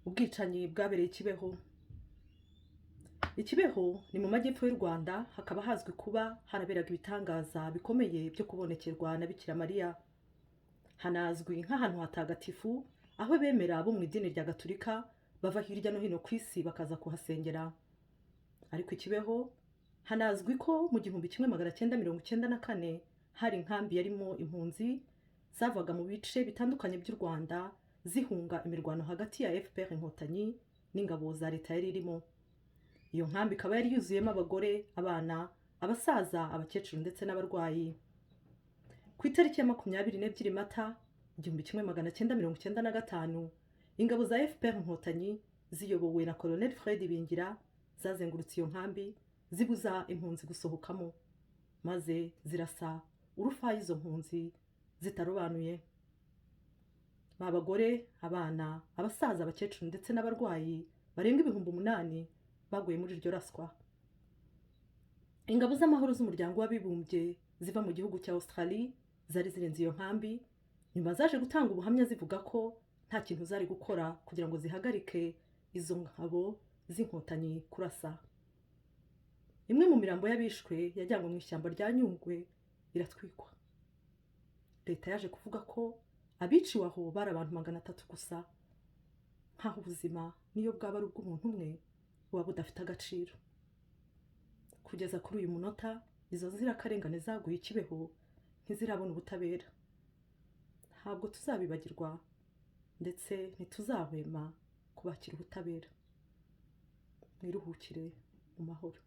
Ubwicanyi bwabereye i Kibeho. I Kibeho ni mu majyepfo y'u Rwanda, hakaba hazwi kuba haraberaga ibitangaza bikomeye byo kubonekerwa na Bikira Mariya. Hanazwi nk'ahantu hatagatifu, aho abemera bo mu idini rya Gatulika bava hirya no hino ku isi bakaza kuhasengera. Ariko i Kibeho hanazwi ko mu 1994 hari inkambi yarimo impunzi zavaga mu bice bitandukanye by'u Rwanda zihunga imirwano hagati ya FPR Inkotanyi n'ingabo za leta yari irimo. Iyo nkambi ikaba yari yuzuyemo abagore, abana, abasaza, abakecuru ndetse n'abarwayi. Ku itariki ya 22 Mata 1995, ingabo za FPR Inkotanyi ziyobowe na Colonel Fred Ibingira zazengurutse iyo nkambi, zibuza impunzi gusohokamo, maze zirasa urufaya izo mpunzi zitarobanuye. Ba bagore, abana, abasaza, abakecuru ndetse n'abarwayi barenga 8000 baguye muri iryo raswa. Ingabo z'amahoro z'Umuryango w'Abibumbye ziva mu gihugu cya Australie zari zirenze iyo nkambi, nyuma zaje gutanga ubuhamya zivuga ko nta kintu zari gukora kugira ngo zihagarike izo ngabo z'Inkotanyi kurasa. Imwe mu mirambo y'abishwe yajyanywe mu ishyamba rya Nyungwe iratwikwa. Leta yaje kuvuga ko abiciwe aho bari abantu 300 gusa, nk'aho ubuzima niyo bwaba ari ubw'umuntu umwe buba budafite agaciro. Kugeza kuri uyu munota, izo nzirakarengane zaguye i Kibeho ntizirabona ubutabera. Ntabwo tuzabibagirwa ndetse ntituzahwema kubakira ubutabera. Mwiruhukire mu mahoro.